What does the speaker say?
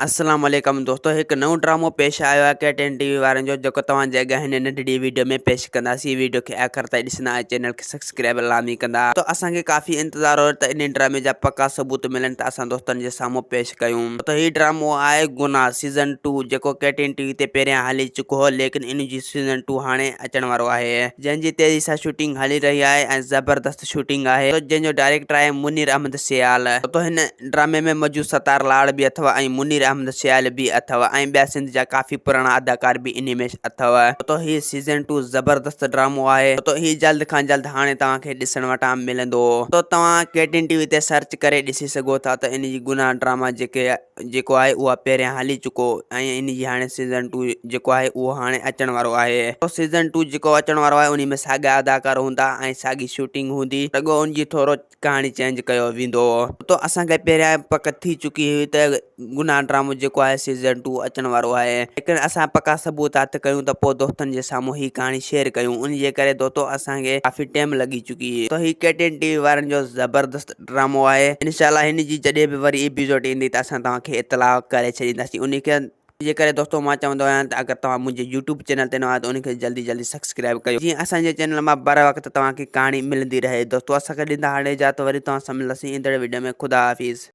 السلام عليڪم دوستو هڪ نئون ڊرامو پيش آيو آهي ڪي ٽين ٽي وي وارن جو جيڪو توهان جي اڳيان هن ننڍڙي ويڊيو ۾ پيش ڪنداسين ويڊيو کي آخر تائين ڏسندا ۽ چينل کي سبسڪرائب لازمي ڪندا ته اسان کي ڪافي انتظار هو ته انهي ڊرامي جا پڪا ثبوت ملن ته اسان دوستن جي سامهون پيش ڪيون ته هي ڊرامو آهي گناهه سيزن ٽو جيڪو ڪي ٽين ٽي وي تي پهريان هلي چڪو هو ليڪن ان جي سيزن ٽو هاڻي اچڻ وارو آهي جنهن جي تيزي سان شوٽنگ هلي رهي آهي ۽ زبردست شوٽنگ آهي جنهن جو ڊائريڪٽر آهي منير احمد سيال ته هن ڊرامي ۾ موجود ستار لاڙ به اٿو ۽ منير احمد سيال به اٿو ۽ ٻيا سنڌ جا ڪافي پراڻا اداڪار به انهي ۾ اٿو. تو هي سيزن ٽو زبردست ڊرامو آهي تو هي جلد کان جلد هاڻي توهان کي ڏسڻ وٽان ملندو تو توهان ڪي ٽين ٽي وي تي سرچ ڪري ڏسي سگهو ٿا ته ان جي گناهه ڊراما جيڪي جيڪو آهي اها پهريان هلي چڪو ۽ ان جي هاڻي سيزن ٽو جيڪو آهي اهو هاڻي اچڻ وارو آهي تو سيزن ٽو جيڪو اچڻ وارو آهي انهي ۾ ساڳيا اداڪار هوندا ۽ ساڳي شوٽنگ هوندي رڳو ان جي ٿورو ڪهاڻي چينج ڪيو ويندو ته اسان کي پهريان پڪ ٿي چڪي هئي ته گناهه ڊرامو جيڪو آهي سيزن ٽو اچڻ وارو آهي ليڪن اسان پڪا ثبوت هٿ ڪيون ته پوء دوستن جي سامهون هي ڪهاڻي شيئر ڪيون ان جي ڪري دوستو اسان کي ڪافي ٽيم لڳي چڪي ته هي ڪي ٽين ٽي وي وارن جو زبردست ڊرامو آهي انشاء الله هن جي جڏهن به وري ايپيسوڊ ايندي ته اسان توهان کي اطلاع ڪري ڇڏينداسين ان کي جي ڪري دوستو مان چوندو آهيان ته اگر توهان منهنجي يوٽيوب چينل تي نوان آهيو ته ان کي جلدي جلدي سبسڪرائب ڪيو جيئن اسان جي چينل مان بر وقت توهان کي ڪهاڻي ملندي رهي دوستو اسان کي ڏيندا هاڻي اجازت وري توهان سان ملنداسين ايندڙ ويڊيو ۾ خدا حافظ.